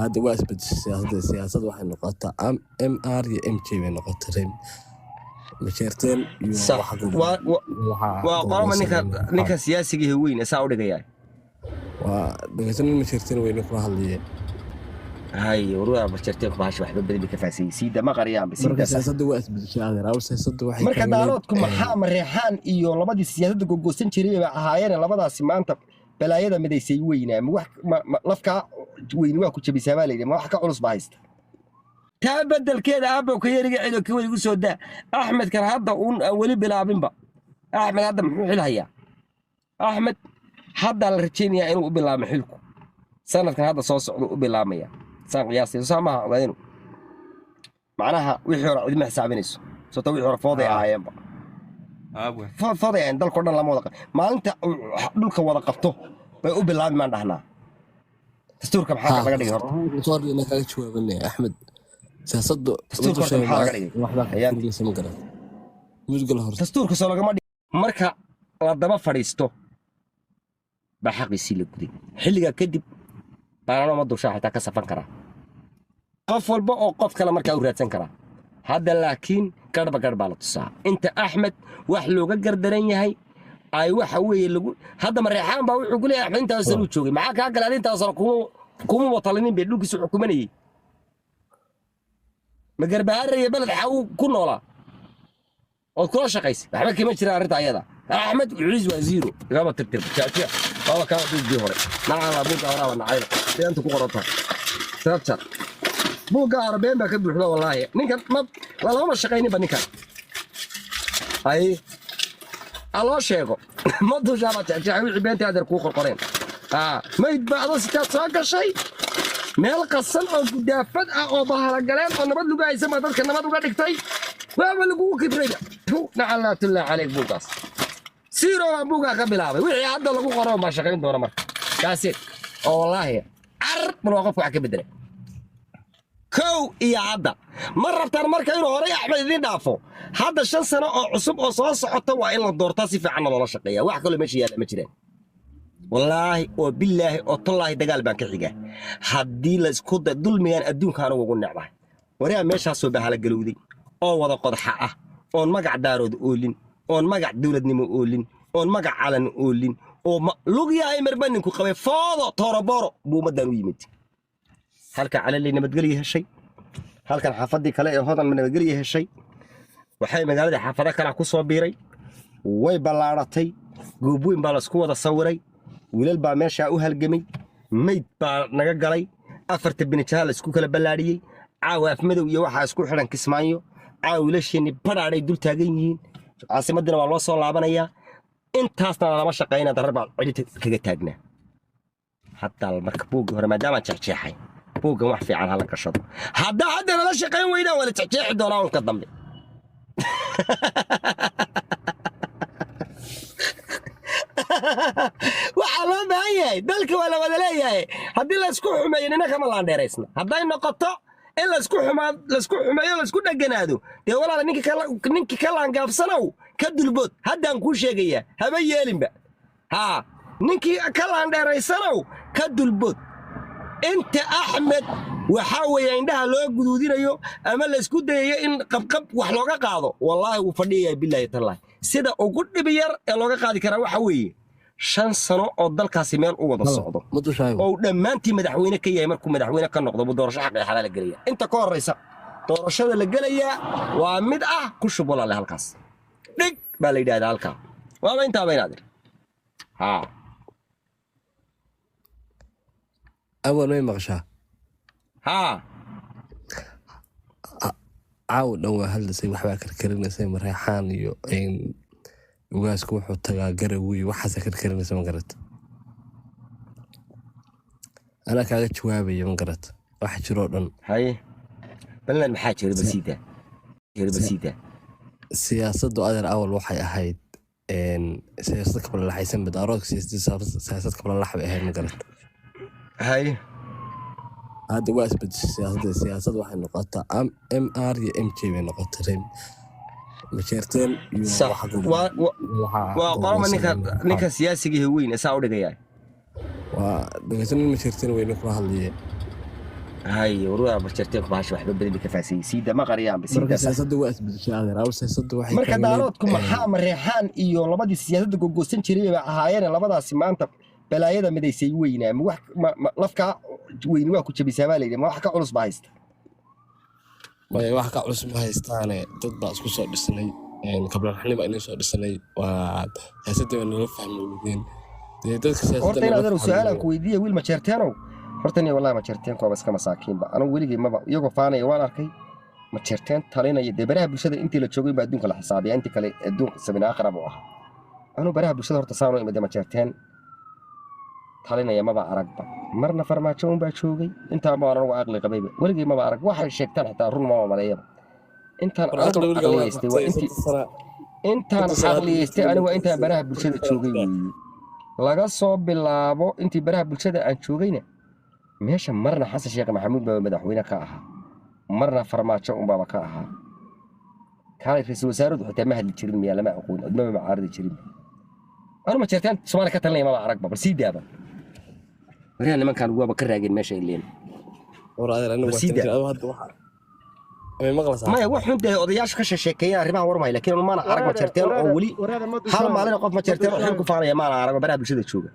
Hadda waa isbedeshay siyaasadda. Siyaasad waxay noqotaa MR iyo MJ bay noqotay, reer Majeerteen iyo Sax. waxa Waa waxa waa qolama ninka goboleysan. Ninka siyaasiga weyn saa u dhigaya. Waa dhegeysan, nin Majeerteen weyne kula hadlaye. Hay, waruha Majeerteen bahasha waxba badan bay ka fahansanyay, siida ma qariyaanba. Marka Siida sax. Siyaasadda waa isbedeshay, adeer. Aw siyaasadda waxay Marka taagneyd Daaroodku maxaa Mareexaan iyo labadii siyaasadda gogoosan jiray bay ahaayeen labadaasi. Maanta balaayada midaysay weynaa ma wax lafkaa weyni waa ku jabisaa baa layidhi, ma wax ka culus baa haysta. Taa bedelkeeda aabbow ka yariga cido ka weligu soo daa. Axmedkan hadda uun aan weli bilaabinba. Axmed hadda muxuu xil hayaa? Axmed haddaa la rajaynayaa inuu u bilaabmo xilku sanadkan hadda soo socda u bilaabmaya, saan qiyaasay. Soo maaha ogaadinu? Macnaha wixii hore cidima xisaabinayso sota, wixii hore fooday ahaayeenba. Aabwe. Fooday ahayn. Dalkao dhan lama wada maalinta uu dhulka wada qabto bay u bilaabi maan dhahnaa. Dastuurka maxaa laga dhigay horta? Soo ina kaga jawaabanay Axmed siyaasaddu. Dastuurka horta maxaa laga dhigay? Waxbaa Ayaan. ma garan mudgal horta. Dastuurka soo lagama dhig. Marka la daba fadhiisto baa xaqiisii la guday. Xilligaa kadib baanano ma dushaa xitaa ka safan karaa qof walba oo qof kale markaa u raadsan karaa. Hadda laakiin garhba garh baa la tusaa. Inta Axmed wax looga gardaran yahay ay waxa weeye lagu hadda Mareexaan baa wuxuu ku leeyahay Axmed intaas sano uu joogay, maxaa kaa galay? Intaas sano kuma watalinin bay dhulkiisu xukumanayay. Ma Garbaharaya beled xaw ku noolaa ood kula shaqaysay? Waxba kama jiraan arrinta ayada. Axmed wixiis waa zero, igama tirtir jeexjeex waaba kaa. Buuggii hore nacala, buugga horaaba nacayba, beenta ku qoran tahay tarjar. Buugga hore been baa ka buuxda wallaahi. Ninkan ma lalama shaqayninba ninkan ay ha loo sheego. Ma dushaaba jeexjeexay wixii beentii adeer kuu qorqoreen. Mayd baa adoo sitaad soo gashay meel qasan oo gudaafad ah oo bahalagaleen oo nabad lagu haysan baa dadka nabad uga dhigtay, waaba lagugu kibrayba. Nacalaatullah caleyk. Buuggaas zero baan buuggaa ka bilaabay. Wixii hadda lagu qoro baa shaqayn doona marka kaasi oo wallaahi car bal waa qofka wax ka bedelay kow iyo hadda ma rabtaan marka inuu horay Axmed idiin dhaafo. Hadda 5 sano oo cusub oo soo socota waa in la doortaa, si fiicanna loola shaqeeya. Wax kaloo meesha yaalla ma jiraan wallaahi oo bilaahi oo tallaahi. Dagaal baan ka xiga haddii la isku da dulmigan adduunka anigu ugu necbahay. Waryaa, meeshaasoo bahalagalowday oo wada qodxa ah, oon magac Daarood oolin, oon magac dowladnimo oolin, oon magac calan oolin, oo lugyahay marbaninku qabay foodo tooroboro buu ummaddan u yimid. Halka Calaley nabadgelya heshay, halkan xaafadii kale ee Hodan nabadgelya heshay, waxay magaaladii xaafado kale ku soo biiray, way ballaaratay, goob weyn baa laisku wada sawiray, wiilal baa meeshaa u halgamay, mayd baa naga galay, afarta binijaha la isku kala ballaadhiyey. Caawa Afmadow iyo waxaa isku xidhan Kismaayo. Caawa wiilasheenni badhaadhay dul taagan yihiin, caasimaddina waa loo soo laabanayaa. Intaasna lama shaqayna, darar baa cidhita kaga taagnaa. Hadda marka buuggii hore maadaamaan jeexjeexay, buuggan wax fiican hala gashado. Haddaa hadda nala shaqayn weydaan, waa la jeexjeexi doonaa unka dambe. Waxaa loo baahan yahay dalka waa la wada leeyahay. Haddii laysku xumeeyo, nina kama laandheeraysna. Hadday noqoto in laysku xumaa, laysku xumeeyo, laysku dheganaado, dee walaala, ninkii ka laangaabsanow ka dulbood. Haddaan kuu sheegayaa, haba yeelinba. Haa, ninkii ka laandheeraysanow ka dulbood. Inta Axmed waxaa weeye indhaha loo guduudinayo ama laysku dayayo in qabqab wax looga qaado, wallaahi wuu fadhiyayaa, bilaahi tallaahi. Sida ugu dhibi yar ee looga qaadi karaa waxa weeye 5 sano oo dalkaasi meel u wada socdo Ma dushaayo. oo uu dhammaantii madaxweyne ka yahay. Markuu madaxweyne ka noqdo buu doorasho xaq iyo xalaala gelaya. Inta ka horraysa doorashada la gelayaa waa mid ah ku shub walaale, halkaas dhig baa la yidhahdaa, halkaa waaba intaaba inaadir haa. Awal may maqashaa? Haa. Caawa dhan waa hadlaysay, waxbaa karkarinaysay. Mareexaan iyo ugaasku wuxuu tagaa Garowe, waxaasa karkarinaysa. Ma garat? Anaa kaaga jawaabaya, ma garat? Waxa jiroo dhan. Haye, ballan maxaa jira? Basiida jira, basiida. Siyaasaddu adeer awal waxay ahayd siyaasad kabalalaxaysan badaaroodka, siyaasad kabalalax bay ahayd, ma garat? Haye. Hadda waa isbedeshay siyaasadda. Siyaasad waxay noqotaa MR iyo MJ bay noqotay, reer Majeerteen iyo Sax. waxa Waa waxa qolama ninka goboleysan. Ninka siyaasiga weyn saa u dhigaya. Waa dhegeysan, nin Majeerteen weyne kula hadlaye. Hay, waruha majeerteenku bahasha waxba bedeli ka faasayay, siida ma qariyaan. Marka Siida sax. Siyaasadda waa isbedeshay, adeer. Awal siyaasadda waxay Marka taagneyd Daaroodku maxaa Mareexaan iyo labadii siyaasadda gogoosan jiray bay ahaayeen. Labadaasi maanta balaayada midaysay weynaa. Ma wax lafkaa weyni waa ku jabisaa baa layidhi. Ma wax ka culus baa haysta? Maya, wax ka culus ma haystaane. Dad baa isku soo dhisnay, kablaxnimo inay soo dhisnay. Waa siyaasadda waa nala fahmi weydeen dee dadka Horta siyaasadda in nala adeer su-aalaan fahmi. ku weydiiya, wiil majeerteenow. Horta ni wallahi majeerteenku waaba iska masaakiinba. Anigu weligay maba iyagoo faanaya waan arkay majeerteen talinaya. Dee baraha bulshada intii la joogay baa adduunka la xisaabiya, intii kale adduunka sabin aakhira buu ahaa. Anigu baraha bulshada horta saan u imide majeerteen talinaya maba aragba. Marna Farmaajo unbaa joogay, intaan baan anigu aqli qabayba. Weligay maba arag waxay sheegtaan, xitaa run maba maleeyaba. Intaan War anigu aqli weligaa waa caqliyeystay waa qabtay intii 30 sana. Intaan 30 sana hadda caqliyeystay anigu waa intaan baraha bulshada joogay weeye. Laga soo bilaabo intii baraha bulshada aan joogayna meesha, marna Xasan Sheekh Maxamuud baa madaxweyne ka ahaa, marna Farmaajo unbaaba ka ahaa. Kaalay, ra-iisul wasaaruhu xitaa ma hadli jirin miyaa? Lama aqoon, cidmaba ma caaridi jirin. Anu ma jeertaan Soomaaliya ka talinaya maba aragba. Bal sii daaba waryaha, nimankan waaba ka raageen meesha ileen. War adeer, anigu Bal waa sii daa. tan adigu hadda waxa may maqlaysaa? Maya, wax xun dee odayaashu ka sheekeeyeen arrimaha warmay, laakiin anu maana arag ma jeerteen oo weli hal maalin qof ma jeerteen oo xil ku faanaya maana arag oo baraha bulshada jooga.